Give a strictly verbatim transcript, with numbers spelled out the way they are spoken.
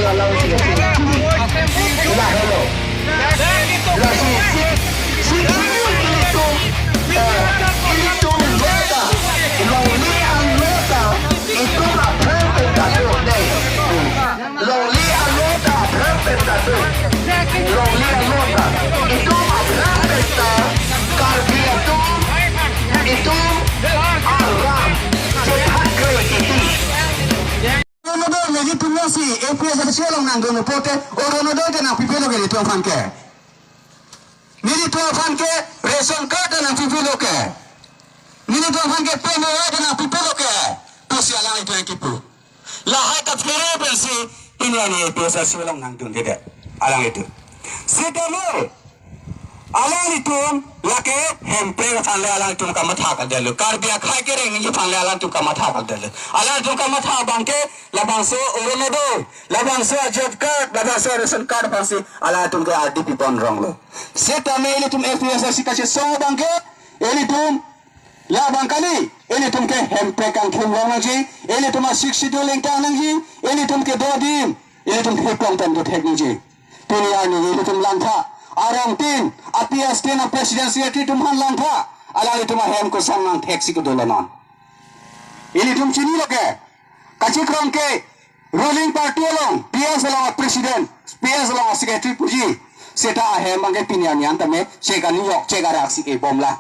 Lahelo. Lasi si, si ilitum, eh, ilitum lota, longle alota, itum aphrang pen ta do dei. Longle alota aphrang pen ta do. Longle alota, itum aphrang pen ta, Karbi atum, itum aram, chethak kre kiti. Orunodoi nelitum lasi A P H L C along nangdun pote, Orunodoi ta nangpipe lo ke nelitum aphan ke. Nelitum aphan ke ration card ta nangpipe lo ke. Nelitum aphan ke P M A Y ta nangpipe lo ke. Pusi alanglitum kipu. Lahai ta phere pensi pini arni A P H L C along nangdundedet alanglitum. Sitame alanglitum lake Hemprek aphan le alanglitum kamatha kaldetlo. Karbi akhei kereng nangji aphan le alanglitum kamatha kaldetlo. Alanglitum kamatha abang ke labangso Orunodoi, labangso a-job card, labangso ration card aphansi alanglitum ke ardi pipon ronglo. Sitame ilitum A P H L C kachesong abang ke ilitum labang kali, ilitum ke Hemprek kangkhim rong nangji, ilitum a-Sixth Schedule ingtang nangji, ilitum ke do adim, ilitum ke pon pen dothek nangji. Pini arni ilitum langtha, arongtin, a-P S tin, a-president secretary atum aphan langtha, alanglitum ahem koson nangtheksi kedo lo non. Ilitum chinilo ke, kachikrong ke ruling party along, P S along a-president, P S along a-secretary puji, seta ahem abang ke pini arni an tame, chek aniyok, chek araksi kebom la.